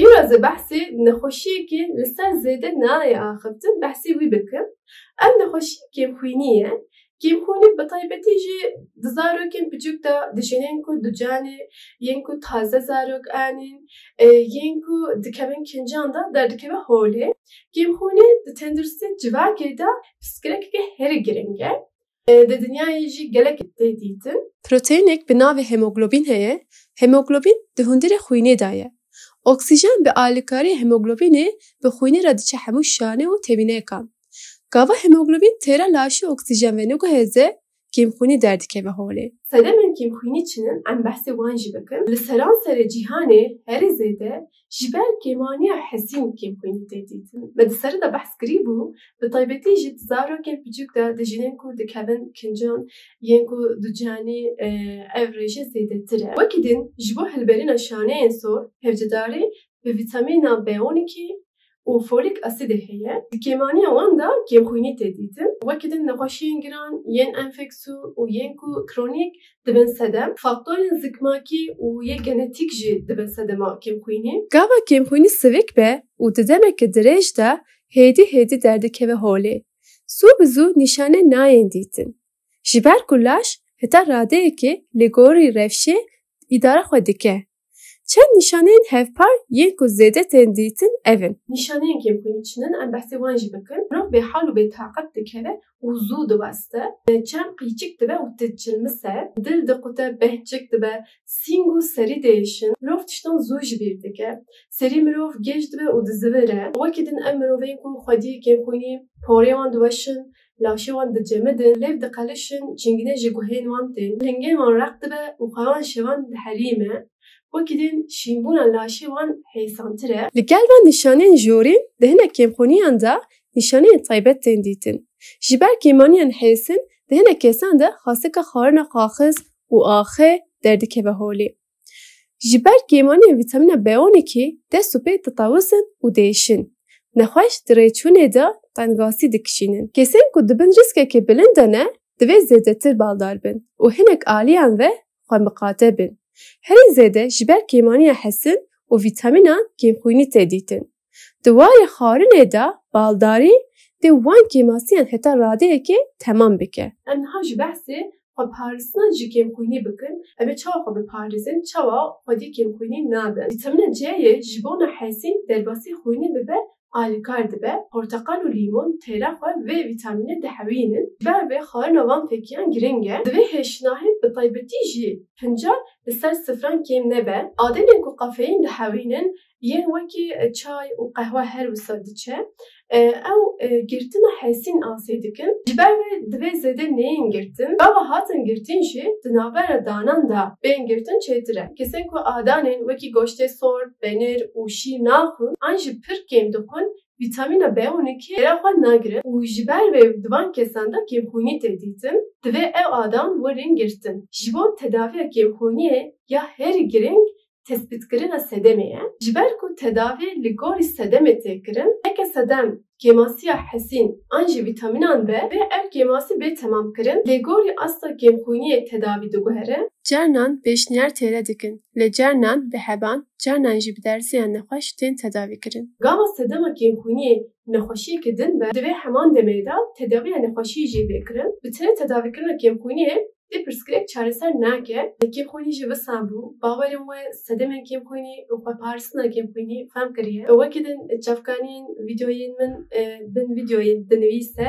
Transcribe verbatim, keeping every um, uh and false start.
Îro ez ê behsê nexweşiyekê li ser zêde nayê axiftin, behsê wî bikim. Ev nexweşî kêmxwînî ye. Kêmxwînî bi taybetî jî di zarokên piçûk de, di jinên ku ducanê, yên ku taze zarok anîn, e, yên ku dikevin kincan de derdikeve holê. Kêmxwînî di tenduristiyê civakê de pirsgirêkeke herî giring e. E, di dinyayê jî gelek tê dîtin. Proteinek bi navê hemoglobîn heye. Hemoglobîn di hundirê xwînê de ye. Oksîjen bi alîkarî hemoglobînê bi xwînê re diçe hemû şanê û temînekan. Gava hemoglobîn têra laşê oksîjen veniguheze, kêmxwînî derdikeve holê. Sedemên kêmxwînî çi ne, em behsê wan jî bikin. Li seranserê cîhanê herî zêde ji ber kêmaniya hesîn kêmxwînî tê dîtin. Me di serî de behs kirî bû, bi taybetî jî di zarokên piçûk de, di jinên ku dikevin kincan, yên ku ducanî, e, ev rêje zêdetir e. Wekî din ji bo hilberîna şaneyên sor, hevcedarî bi vîtamîna B on iki û folik asîdê heye. Di kêmaniya wan de kêmxwînî tê dîtin. Wekî din nexweşiyên giran, yên enfeksyon û yên ku kronîk dibin sedem. Faktorên zikmakî û yê genetîk jî dibin sedema kêmxwînî. Gava kêmxwînî sivik be û di demeke dirêj de hêdî hêdî derdikeve holê. Zû bi zû nîşane nayên dîtin. Ji ber ku laş heta radeyekê li gorî rewşê îdara xwe dike. Çend nîşaneyên hevpar yên ku zêde tên dîtin ev in. Nîşaneyên kêmxwînî çi ne, em behsê wan jî bikin. Mirov bêhal û bêtaqet dikeve û zû diweste. Çem qîçik dibe û diçilmise. Dil diqute, behçik dibe. Sîng û serî diêşin. Mirov tiştan zû ji bîr dike. Serî mirov gêj dibe û dizivire. Wekî din ev mirovên ku xwedî kêmxwînî porê wan diweşin, laşê wan dicemidin, lêv diqelişin, cingine ji guhên wan tên, lingên wan req dibe û xwe wan şevan diherîme. Wekî din şînbûna laşê wan hêsantir e. Li gel van nîşaneyên jorîn di hinek kêmxwîniyan de nîşaneyên taybet tên dîtin. Ji ber kêmaniyên hêsin di hinek kesan de xastika xwarina qaxiz û axê derdikeve holê. Ji ber kêmaniyên vîtamîna B on iki dest û pê ditewisin û diêşin. Nexweş di rêçûnê de tengasî dikişînin. Kesên ku di bin rîskekê bilind de ne, divê zêdetir baldar bin û hinek aliyan ve xwe miqate bin. Herî zêde ji ber kêmaniya hesin û vîtamînan kêmxwînî tê dîtin. Di warê xwarinê de baldarî dê wan kêmasiyan heta radeyekê temam bike. Em niha ji behsê xweparastina ji kêmxwînî bikin. Em ê çawa xwe biparêzin, çawa xwedî kêmxwînî nabin? Vîtamîna C yê ji bona hesîn derbasî xwînê bibe alîkar dibe. Porteqal û lîmon têra xwe vê vîtamînê dihewînin. Ji ber vê xwarina van fêkiyan giring e. Di vê hêşinahê bi taybetî jî fincar li ser sifran kêm nebe. Adenên ku kafeîn dihewînin, yên wekî çay û qehwe her wisa diçe. E, ew, e, girtina hesîn asê dikin. Ji ber vê divê zêde neyên girtin. Gava hatin girtin jî di navbera danan de bên girtin çêtir e. Kesên ku adanên wekî goştê sor, penîr û şîr naxwin, an jî pir kêm dixwin, vîtamîna B on iki têra xwe nagirin û ji ber vê di van kesan de kêmxwînî tê dîtin. Divê ew adan werin girtin. Ji bo tedaviya kêmxwîniyê ya herî giring tespîtkirina sedemê ye. Ji ber ku tedavî li gorî sedemê tê kirin, heke sedem kêmasiya hesîn an jî vîtamînan be, vê ev kêmasî bê temamkirin, lê gorî asta kêmxwîniyê tedavî diguhere. Carinan pêşniyar têre dikin, lê carinan bi heban, carinan jî bi derziyan nexweş tên tedavîkirin. Gava sedema kêmxwîniyê nexweşiyeke din be, divê heman demê de tedaviya nexweşiyê jî bê kirin. Bi tenê tedavîkirina kêmxwîniyê vê pirsgirêk çareser nake. Kêmxwînî jî wisa bû. Bawerim we sedemên kêmxwînî û xweparastina kêmxwînî fehm kiriye. Wekî din çavkaniyên vîdeoyên min, e, bin vîdeoyê dinivîse.